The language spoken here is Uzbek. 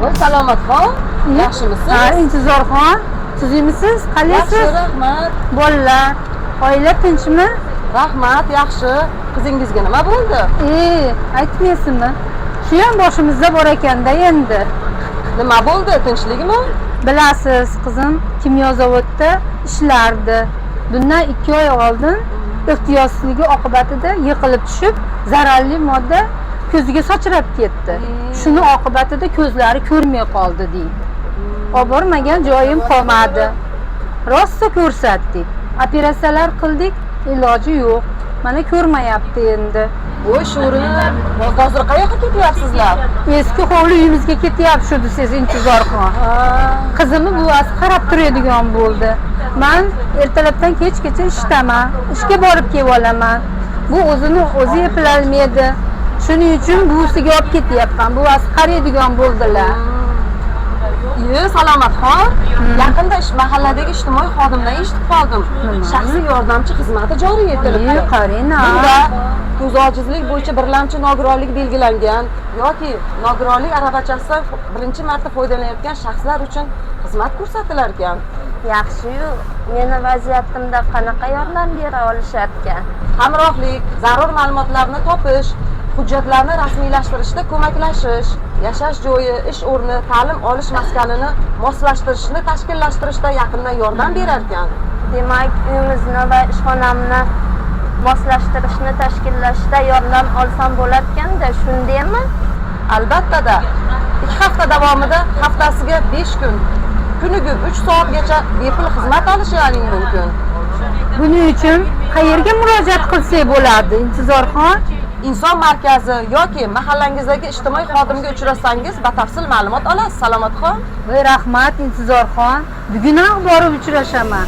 Voy, Salomatxon, yaxshimisiz? Ha, Intizorxon, tuzukmisiz? Qalaysiz? Yaxshi, rahmat. Bolalar, oila tinchmi? Rahmat, yaxshi. Qizingizga nima bo'ldi? Aytmaysizmi? Shu ham boshimizda bor ekanda endi. Nima bo'ldi? Tinchlikmi? Bilasiz, qizim kimyo zavodda ishlardi. Bundan 2 oy oldin ehtiyotsizligi oqibatida yiqilib tushib, zararli modda ko'ziga sachrab ketdi. Shuni oqibatida ko'zlari ko'rmay qoldi deydi. Olib bormagan joyim qolmadi. Rosa ko'rsatdik. Operatsiyalar qildik, iloji yo'q. Mana ko'rmayapti endi. Voy, sho'ri. Hozir qayoqqa ketyapsizlar? Eski hovli uyimizga ketyapti shu desangiz, Intizorxon. Qizimni buvasi qarab turadigan bo'ldi. Man ertalabdan kechgacha ishdaman. Ishga borib kelib olaman. Bu o'zini o'zi eplolmaydi. Shuning uchun buvisiga olib ketyapman. Buvasi qaraydigan bo'ldilar. Salomatxon, yaqinda mahalladagi ijtimoiy xodimdan eshitib qoldim. Shaxsiy yordamchi xizmati joriy etilibdi. Qarang. Bunda ko'z ojizlik bo'yicha birlamchi nogironlik belgilangan yoki nogironlik aravachasidan birinchi marta foydalanayotgan shaxslar uchun xizmat ko'rsatilar ekan. Yaxshi-yu, meni vaziyatimda qanaqa yordam bera olisharkan? Hamrohlik, zarur ma'lumotlarni topish, hujjatlarni rasmiylashtirishda ko'maklashish, yashash joyi, ish o'rni, ta'lim olish maskanini moslashtirishni tashkillashtirishda yaqindan yordam berar ekan. Demak, uyimizni va ishxonamni moslashtirishni tashkillashda yordam olsam bo'larkan-da, shundaymi? Albatta-da. 2 hafta davomida haftasiga 5 kun, kuniga 3 soatgacha bepul xizmat olishlaring mumkin. Buning uchun qayerga murojaat qilsak bo'ladi, Intizorxon? Inson markazi yoki mahallangizdagi ijtimoiy xodimga uchrasangiz batafsil ma'lumot olasiz, Salomatxon. Voy, rahmat, Intizorxon. Bugunoq borib uchrashaman.